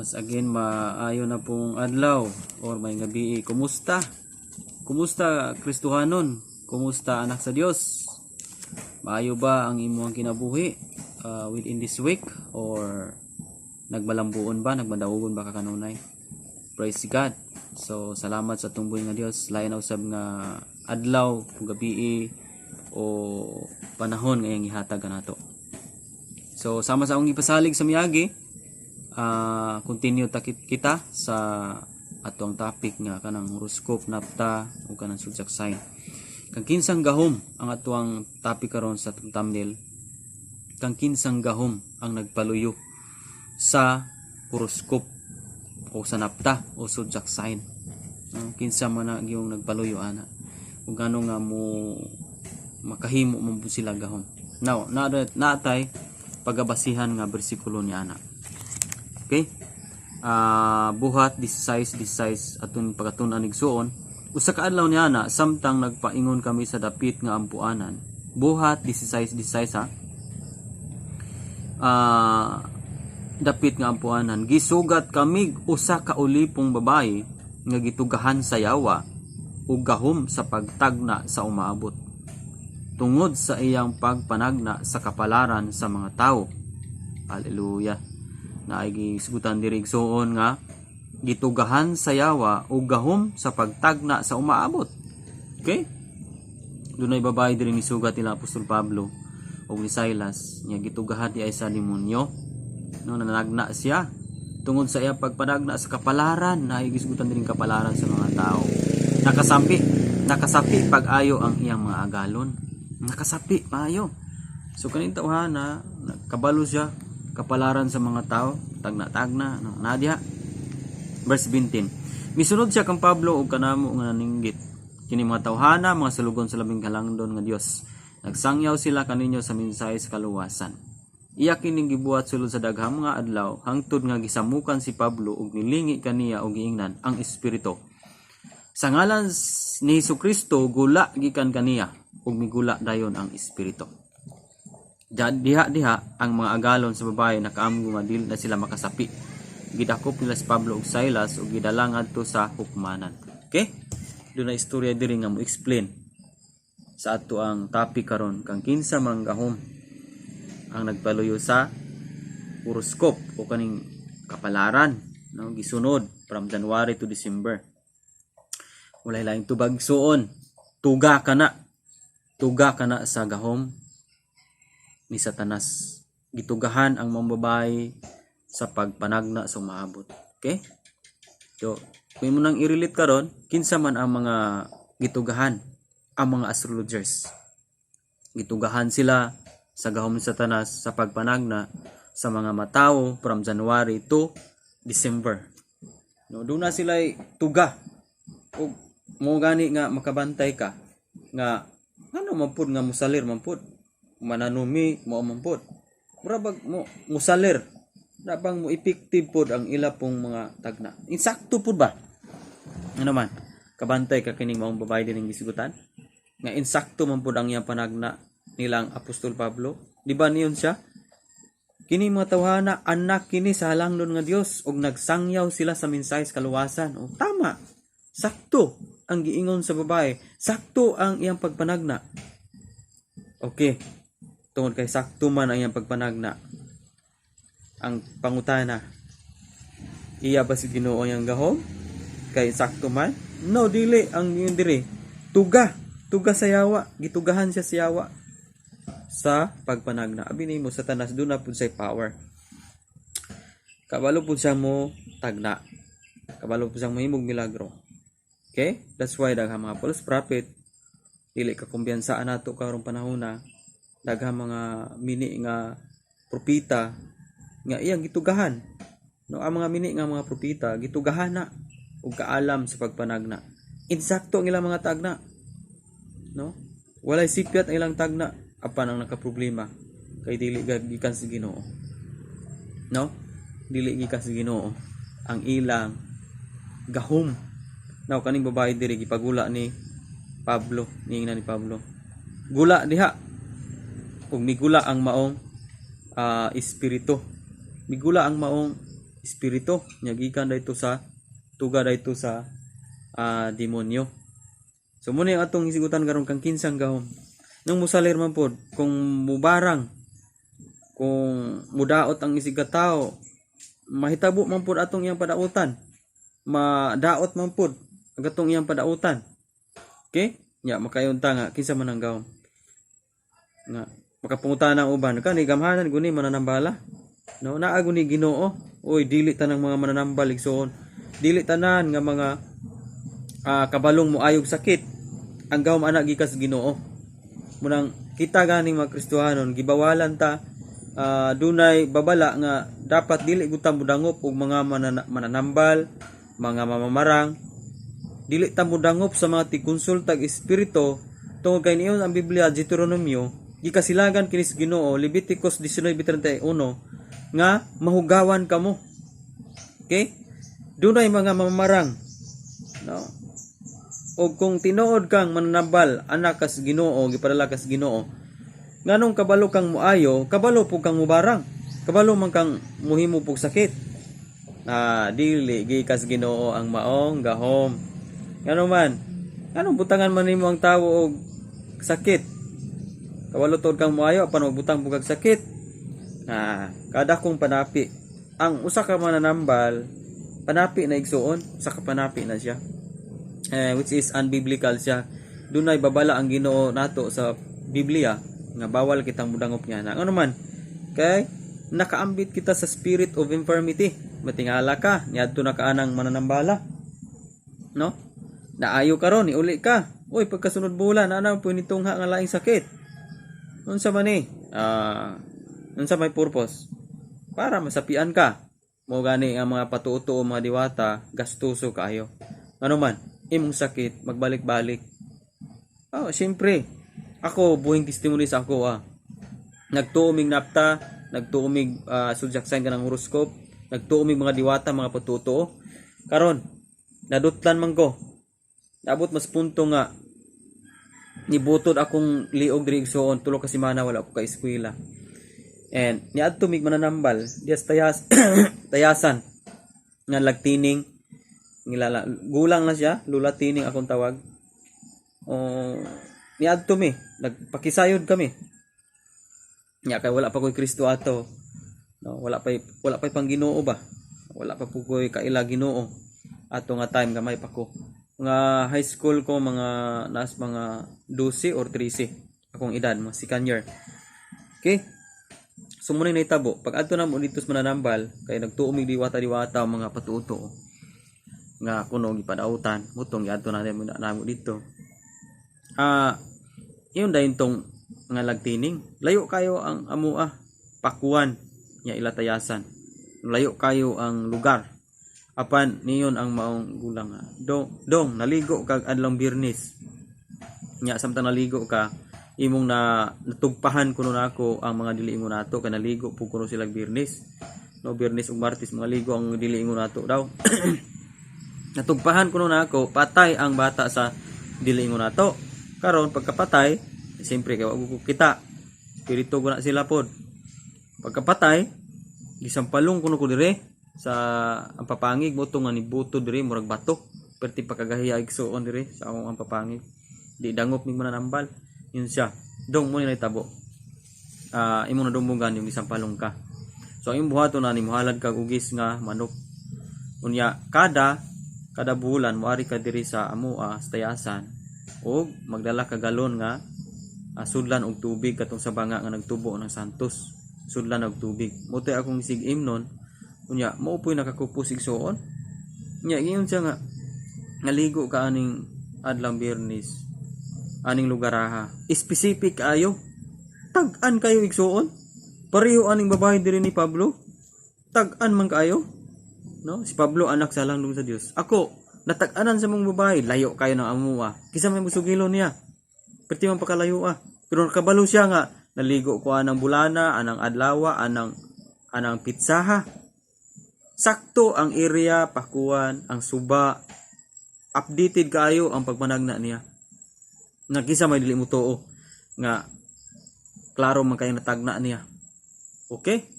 Once again, maayo na pong adlaw or maayong gabii. Kumusta? Kumusta, Kristohanon? Kumusta, anak sa Dios? Maayo ba ang imong kinabuhi within this week or nagbalambuon ba, nagmadaugon ba ka kanunay? Praise God. So salamat sa atong buhi nga Dios. Lain na usab nga adlaw, gabii o panahon nga iyang gihatag kanato. So sama sa akong gipasalig sa miagi, continue ta kita sa atong topic nga kanang horoscope, napta o kanang zodiac sign. Kang kinsang gahom ang atuang topic karon sa atong thumbnail. Kang kinsang gahom ang nagpaluyo sa horoscope o sa napta o zodiac sign. No, kinsa man na yung nagpaluyo ana? Ug ano nga mo makahimo mo pud sila gahom? Now, na naatay pagabasihan nga bersikulo ni ana. Okay? Buhat 16:16 aton pagkatun-an, igsuon. Usa ka adlaw niana, samtang nagpaingon kami sa dapit nga ampuanan. Buhat 16:16 ha. Dapit nga ampuanan, gisugat kami usa ka ulipong babayi nga gitugahan sa yawa ug gahom sa pagtagna sa umaabot tungod sa iyang pagpanagna sa kapalaran sa mga tawo. Hallelujah. Naay gisgutan diri, igsuon, nga gitugahan sa yawa ug gahom sa pagtagna sa umaabot. Okay? Dunay babae diri nisugat nila Apostol Pablo ug ni Silas nga gitugahan di ay sa demonyo. No, nanagna siya tungod sa iyang pagpanagna sa kapalaran. Naay gisgutan diri kapalaran sa mga tao. Nakasapi, nakasapi pag-ayo ang iyang mga agalon. Nakasapi maayo. So kaning tawhana, kabalo siya kapalaran sa mga tao, tagna-tagna, no, nadya. Verse 20. Misunod siya kang Pablo ug kanamo nga naninggit. Kini mga tawhana, mga sulugon sa Labing Halangdon nga Dios. Nagsangyaw sila kaninyo sa mensahe sa kaluwasan. Iya kining gibuhat sulod sa daghang mga adlaw hangtod nga gisamukan si Pablo ug nilingi kaniya og giingnan ang espiritu. "Sa ngalan ni Kristo, gula gikan kaniya," ug migula dayon ang espiritu. Diha diha ang mga agalon sa babae nakaamgo nga dili na sila makasapi. Gidakop nila si Pablo ug Silas ug gidala ngadto sa hukmanan. Okay? Duna istorya diri nga mo explain sa ato ang topic karon, kang kinsa man gahom ang nagpaluyo sa horoscope o kaning kapalaran, no, gisunod from January to December. Walay laing tubag, suon. Tuga kana, tuga kana sa gahom ni Satanas. Gitugahan ang mga babae sa pagpanagna sa umaabot. Okay? So kung imo nang i-relate karon, kinsa man ang mga gitugahan? Ang mga astrologers. Gitugahan sila sa gahom ni Satanas sa pagpanagna sa mga matawo from January to December. No, doon na sila tuga. Ug mo gani nga makabantay ka nga ano man pud nga musalir man pud mananumi mo man pud. Mura bag mo musalir na bang mo effective pod ang ila pong mga tagna. Insakto pud ba? Ano man, kabantay ka kining maong babae din gisugutan nga insakto man pud ang iyang panagna nilang Apostol Pablo? Di ba niyon siya, "Kini mga tawhana, anak kini sa Halangdon nga Dios ug nagsangyaw sila sa mensahe sa kaluwasan." O tama. Sakto ang giingon sa babae. Sakto ang iyang pagpanagna. Okay. Tungod kay sakto man ang iyang pagpanagna. Ang pangutana, iya ba si Ginoo yang gahom? Kay sakto man? No, dili ang ingon diri. Tuga, tuga sa yawa, gitugahan siya sa yawa sa pagpanagna. Abi nimo, Satanas duna pud say power. Kabalo pud siya mo tagna. Kabalo pud siya mohimog milagro. Okay? That's why daghang mga false prophet, dili ka kumpiyansaan nato karong panahon na daghang mga mini nga propeta nga iyang gitugahan. No, ang mga mini nga mga propeta gitugahan na og kaalam sa pagpanagna. Insakto ang ilang mga tagna. No? Walay sipyat ang ilang tagna, apan ang nakaproblema kay dili gikan sa Ginoo. No? Dili gikan sa Ginoo ang ilang gahom. Now, kaning babae diri gipagula ni Pablo, niingnan ni Pablo. "Gula diha." Ug migula ang maong espiritu. Migula ang maong espiritu nya gikan dayto sa tuga dayto sa demonyo. So mao ni ang atong hisgutan karon, kang kinsang gahom. Nung musalir man pod, kung mubarang, kung mudaot ang isig ka tawo, mahitabo man pod atong iyang padautan. Madaot man pod ang atong iyang padautan. Okay? Nya makayon ta nga kinsa man ang gahom. Nga makapangutana ang uban kani gamhanan guni mananambala. No, naa guni Ginoo. Oy, dili tanang mga mananambal, igsoon. Dili tanan nga mga kabalong moayog sakit ang gahom ana gikas Ginoo. Munang kita ganing mga Kristohanon gibawalan ta, dunay babala nga dapat dili gud ta modangop og mga mananambal, mga mamamarang. Dili ta modangop sa mga tigkonsultag espiritu tungod kay niyon ang Biblia, Deuteronomio, gikasilagan kinis Ginoo, Leviticus 19:31, nga mahugawan kamo. Okay? Dunay mga mamamarang. No? O kung tinuod kang mananambal, anak kas Ginoo, gipadala kas Ginoo, nganong kabalo kang muayo, kabalo pug kang mubarang. Kabalo man kang muhimo pug sakit. Ah, dili gikas Ginoo ang maong gahom. Ngano man? Nganong butangan man nimo ang tawo og sakit? Kabalo tuod kang muayo apan magbutang pug kag sakit. Ah, kada kong panapi. Ang usa ka mananambal, panapi na, igsuon, usa ka panapi na siya. Eh, which is unbiblical siya. Dunay babala ang Ginoo nato sa Biblia nga bawal kitang mudangop niya. Na ano man? Kay nakaambit kita sa spirit of infirmity. Matingala ka, niadto na ka anang mananambala. No? Naayo karon, niuli ka. Uy, pagkasunod bulan, ana po nitungha nga laing sakit. Unsa man ni? Unsa may purpose? Para masapian ka. Mo gani ang mga patuo-tuo, mga diwata, gastuso kaayo. Ano man, imong sakit magbalik-balik. Oh, siyempre. Ako buhing testimony sa ako ah. Nagtuo mig napta, nagtuo mig zodiac sign kanang horoscope, nagtuo mig mga diwata, mga patuo. Karon, nadutlan man ko. Naabot mas punto nga nibutod akong liog diri, igsuon, 3 ka semana wala ko ka eskwela. And niadto mig mananambal dias tayasan nga lagtining ngilala gulang na siya, Lula Tining akong tawag. O niadto mi, nagpakisayod kami. Nya kay wala pa ko'y Kristo ato. No, wala pa pang Ginoo ba? Wala pa po ko'y kaila Ginoo ato nga time, gamay pa ko. Nga high school ko, mga nas mga 12 or 13 akong edad, mga second year. Okay? So muna nahitabo, pag adto na mo dito sa mananambal, kay nagtuo mig diwata-diwata mga patuo nga kuno gipadautan, mutong giadto na mo namo dito. Yun dayon tong nga lagtining. Layo kayo ang amua, Pakuan nya ila tayasan. Layo kayo ang lugar. Apan niyon ang maong gulang nga. Dong, dong naligo kag adlong Biyernes. Nya samtang naligo ka, imong na natugpahan kuno nako ang mga dili ingon nato kay naligo pug kuno sila Biyernes. No, Biyernes ug Martes mga ligo ang dili ingon nato daw. Natugpahan kuno nako, patay ang bata sa dili ingon nato. Karon pagkapatay, siyempre kay wa ko kita. Spirito ko na sila pod. Pagkapatay, gisampalong kuno ko dire sa ang papangig mo nga nibuto dire murag bato. Perti pakagahiya, igsuon, dire sa akong ang papangig. Di dangop ning mananambal. Yun siya. Dong mo ni nahitabo. Imo na dumbugan yung gisampalong ka. So ang imong buhaton na ni muhalad kag ugis nga manok. Unya kada kada bulan moari ka diri sa amoa sa tayasan og magdala ka galon nga sudlan og tubig katong sa banga nga nagtubo ng santos. Sudlan og tubig. Mo akong sig imnon. Unya mao po'y nakakupos, igsuon. Nya ingon siya nga naligo ka aning adlaw Biyernes aning lugaraha. Specific ayo. Tag-an kayo, igsuon. Pareho aning babae diri ni Pablo. Tag-an man kaayo. No? Si Pablo anak sa landong sa Dios. Ako, natag-anan sa mong babae, layo kayo ng amua. Kisa may musugilo niya. Perti man pakalayo ah. Pero kabalo siya nga naligo ko anang bulana, anang adlawa, anang pitsaha. Sakto ang area, Pakuan, ang suba. Updated kaayo ang pagmanagna niya. Nga kisa may dili mo tuo nga klaro man kayo natagna niya. Okay?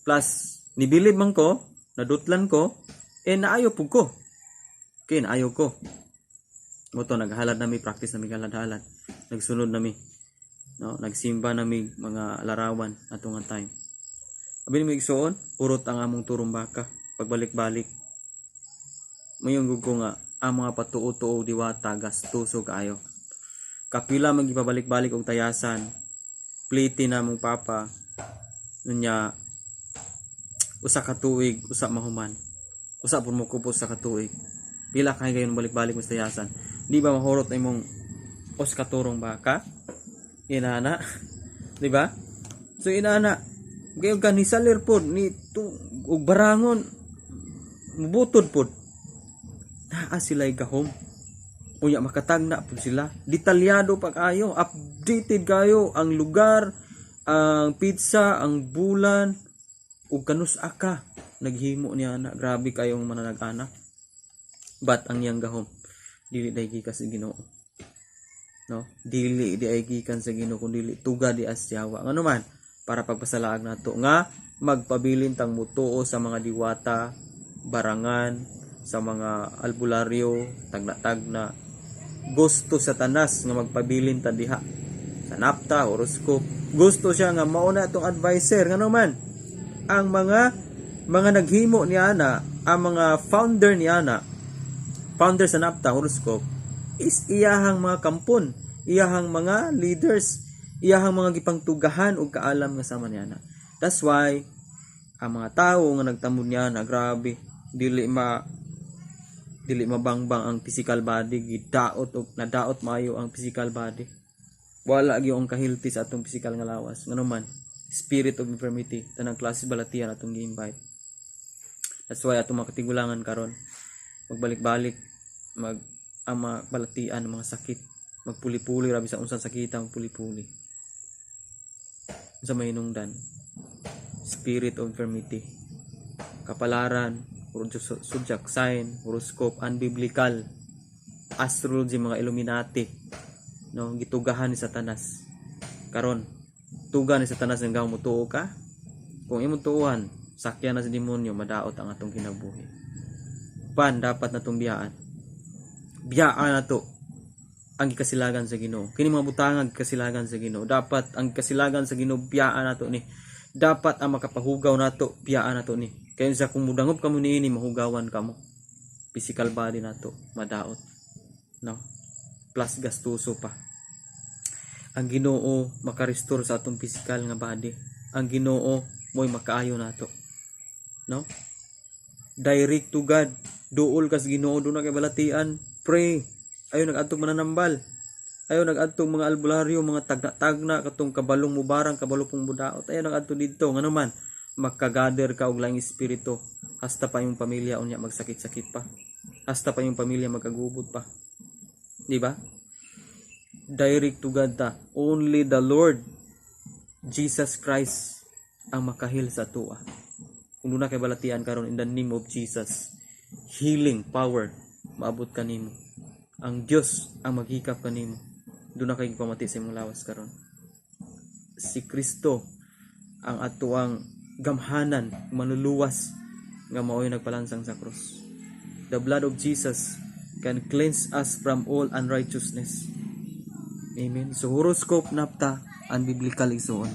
Plus, nibilib man ko Nadutlan ko, eh naayo pug ko. Okay, naayo ko. Mao to naghalad nami, practice nami halad-halad. Nagsunod nami. No, nagsimba nami mga larawan ato nga time. Abi nimo, igsuon, urot ang among turong baka pagbalik-balik. Mayon gud ko nga ang mga patuo-tuo diwata gastuso kaayo. Kapila man gipabalik-balik og tayasan. Plite na mong papa. Unya usa ka tuig usa mahuman. Usa pud mo kupos sa ka tuig. Pila kay gayon balik-balik mo sa tayasan. Di ba mahurot na imong os ka turong baka? Inana. Di ba? So inana. Gayon ka ni salir pod ni tu og barangon mubutod pod. Naa sila gahom. Unya makatagna pud sila. Detalyado pa kayo, updated kayo ang lugar, ang petsa, ang bulan ug kanus-a ka naghimo niya na. Grabe kayong mananag-ana. But ang iyang gahom dili day gikan sa Ginoo. No? Dili di ay gikan sa Ginoo kun dili tuga di as yawa. Ngano man, para pagpasalaag nato nga magpabilin tang mutuo sa mga diwata, barangan, sa mga albularyo, tagna-tagna. Gusto Satanas nga magpabilin ta diha. Sa napta, horoscope. Gusto siya nga mauna itong advisor. Ngano man, ang mga naghimo ni ana, ang mga founder ni ana, founder sa napta, horoscope, is iyahang mga kampon, iyahang mga leaders, iyahang mga gipangtugahan og kaalam nga sama ni ana. That's why ang mga tao nga nagtamod niya na, grabe, dili mabangbang ang physical body, gidaot og nadaot maayo ang physical body. Wala gyud ang ka-healthy sa atong physical nga lawas. Ngano man, spirit of infirmity, tanang klase balatian atong gi-invite. That's why atong mga katigulangan karon magbalik-balik mag ang mga balatian ng mga sakit, magpuli-puli rabi sa unsang sakita, magpuli-puli. Unsa may hinungdan? Spirit of infirmity, kapalaran, zodiac sign, horoscope, unbiblical astrology, mga Illuminati, no? Gitugahan ni Satanas. Karon tuga ni Satanas ng gahom, mutuo ka. Kung imong tuuhan, sakyan na sa demonyo, madaot ang atong kinabuhi. Pan dapat natong biyaan, biyaan nato ang gikasilagan sa Ginoo. Kini mga butang ang gikasilagan sa Ginoo. Dapat ang kasilagan sa Ginoo biyaan nato ni. Dapat ang makapahugaw nato biyaan nato ni. Kaya sa kung mudangop kamo niini, mahugawan kamo. Physical body nato madaot, no? Plus gastuso pa. Ang Ginoo makarestore sa atong physical nga body. Ang Ginoo mo'y makaayo nato, no? Direct to God. Duol kas Ginoo. Duna kay balatian, pray. Ayo nag-adtong mananambal, ayo nag-adtong mga albularyo, mga tagna-tagna, katong kabalong mubarang, kabalo pong mudaot. Ayo nag-adto didto. Ngano man, makagather ka og laing espiritu, hasta pa yung pamilya unya magsakit-sakit pa, hasta pa yung pamilya magkagubot pa, di ba? Direct to God ta. Only the Lord Jesus Christ ang maka-heal sa atoa. Kung duna kay balatian karon, in the name of Jesus, healing power maabot kanimo. Ang Dios ang maghikap kanimo. Duna kay gipamati sa imong lawas karon, si Kristo ang atoang gamhanan manluluwas nga mao'y nagpalansang sa krus. The blood of Jesus can cleanse us from all unrighteousness. Amen. So horoscope, napta, unbiblical, igsuon,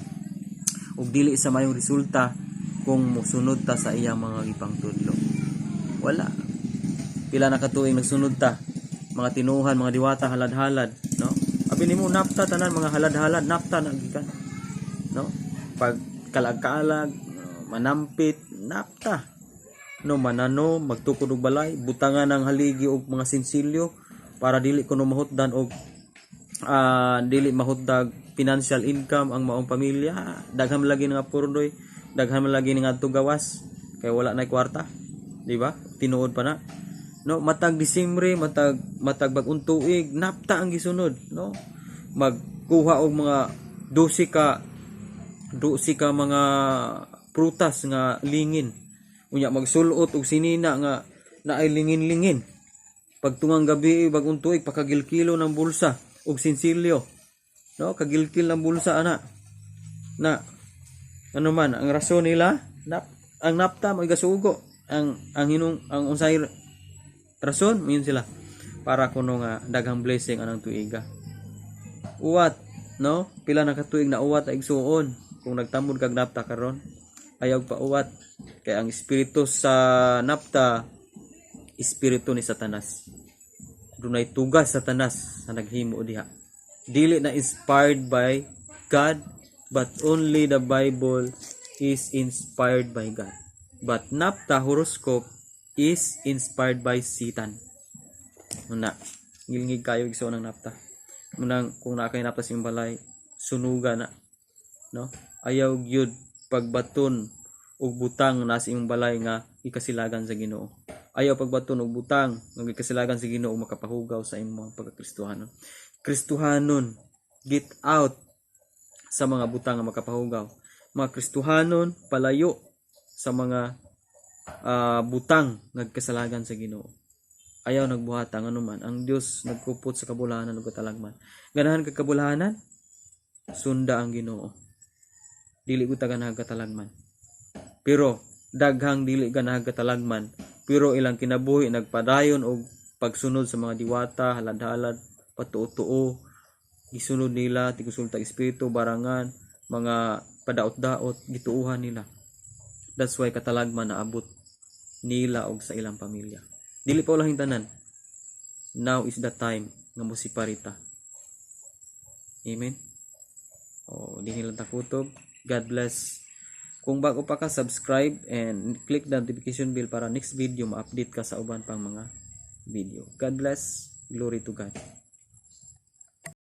ug dili sa mayong resulta kung mosunod ta sa iyang mga gipangtudlo. Wala. Pila na katuig nagsunod ta, mga tinuhan, mga diwata, halad-halad, no? Abi nimo, napta tanan, mga halad-halad, napta na gikan, no? Pag kalag-kalag, manampit, napta, no? Manano, magtukod og balay, butangan ng haligi og mga sinsilyo para dili kuno mahutdan og dili mahutdag financial income ang maong pamilya. Daghan man lagi nga purdoy, daghan man lagi nga adto gawas kay wala na kwarta, di ba? Tinuod pa na, no? Matag Disyembre, matag bag-ong tuig, napta ang gisunod, no? Magkuha og mga 12 ka mga prutas nga lingin, unya magsulot og sinina nga naay lingin-lingin. Pagtungang gabi, bagong tuig, pakagilkilo ng bulsa og sinsilyo, no? Kagilkil ng bulsa ana na. Ano man ang rason nila, ang napta mo gasugo. Ang hinung ang unsay rason miingon sila, para kuno nga daghang blessing anang tuiga. Uwat, no? Pila na ka tuig na uwat, igsuon? Kung nagtamod kag napta karon, ayaw pa uwat kay ang espiritu sa napta, espiritu ni Satanas. Dunay tugas Satanas sa naghimo diha. Dili na inspired by God, but only the Bible is inspired by God. But napta, horoscope is inspired by Satan. Muna, ngilngig kayo, igsoon, ng napta. Munang kung naa kay napta sa imong balay, sunuga na. No? Ayaw gyud pagbaton og butang na sa imong balay nga ikasilagan sa Ginoo. Ayaw pagbaton og butang nga ikasilagan sa Ginoo, makapahugaw sa imong pagkakristohanon. Kristohanon, get out sa mga butang nga makapahugaw. Mga Kristohanon, palayo sa mga butang nga kasalagan sa Ginoo. Ayaw nagbuhat ang anuman, ang Dios nagkupot sa kabulahanan ug katalagman. Ganahan kag kabulahanan, sunda ang Ginoo. Dili ko ta ganahan katalagman. Pero daghang dili ganahan katalagman, pero ilang kinabuhi nagpadayon og pagsunod sa mga diwata, halad-halad, patuo-tuo, gisunod nila, tigkonsulta espiritu, barangan, mga padaot-daot, gituuhan nila. That's why katalagman naabot nila og sa ilang pamilya. Dili pa ulahing tanan. Now is the time nga mosiparita. Amen. O, di nilang takutob. God bless. Kung bago pa ka, subscribe and click the notification bell para next video ma-update ka sa uban pang mga video. God bless. Glory to God.